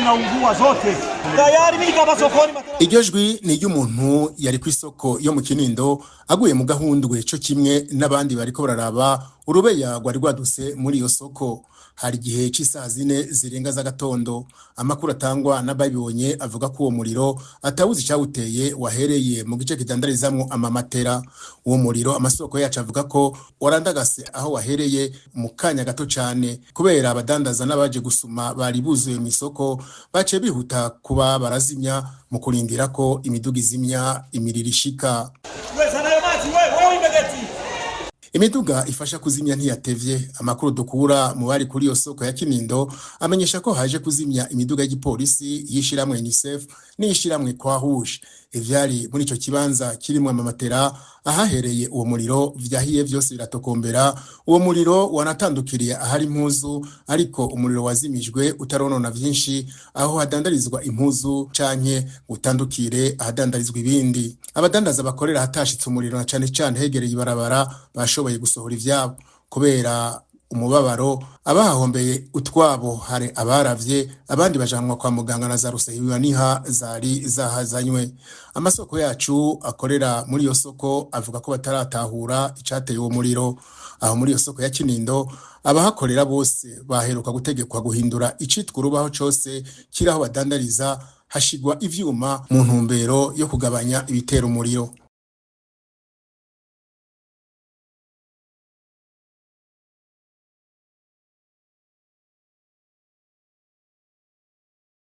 zinaungua zote tayari. Mimi kama sokoni. Iryo jwi ni iry'umuntu yari ku isoko yo mu Kinindo aguye mu gahundwe co kimwe n'abandi bariko bararaba urubeya rwari rwadutse muri iyo soko. Hari igihe c'isaha 4 zirenga z'agatondo. Amakuru atangwa n'ababibonye avuga ko uwo muriro atawuzi icawuteye, wahereye mu gice kidandarizamwo amamatera. Uwo muriro, amasoko yacu avuga ko warandagase aho wahereye mu kanya gato cane. Kubera abadandaza n'abaje gusuma bari buzuye mw'isoko, baciye bihuta kuba barazimya mu kurindira ko imiduga izimya imiriro ishika. Imiduga ifasha kuzimya ntiyatevye. Amakuru dukura mu bari kuri iyo soko ya Kinindo amenyesha ko haje kuzimya imiduga y'igipolisi, y'ishiramwe UNICEF n'ishiramwe Croix Rouge. Ivyari muri ico kibanza kirimwo amamatera ahahereye uwo muriro vyahiye vyose biratokombera. Uwo muriro wanatandukiriye ahari impuzu, ariko umuriro wazimijwe utaronona vyinshi aho hadandarizwa impuzu canke utandukire ahadandarizwa ibindi. Abadandaza bakorera ahatashitse umuriro na cane cane hegereye ibarabara bashoboye gusohora ivyabo kubera umubabaro. Abahahombeye utwabo, hari abaravye, abandi bajanwa kwa muganga na za rusehibaniha zari zahazanywe. Amasoko yacu akorera muri iyo soko avuga ko bataratahura icateye uwo muriro aho muri iyo soko ya Kinindo. Abahakorera bose baheruka gutegekwa guhindura icitwa urubaho cose kiri aho badandariza, hashigwa ivyuma mu ntumbero yo kugabanya ibitera umuriro.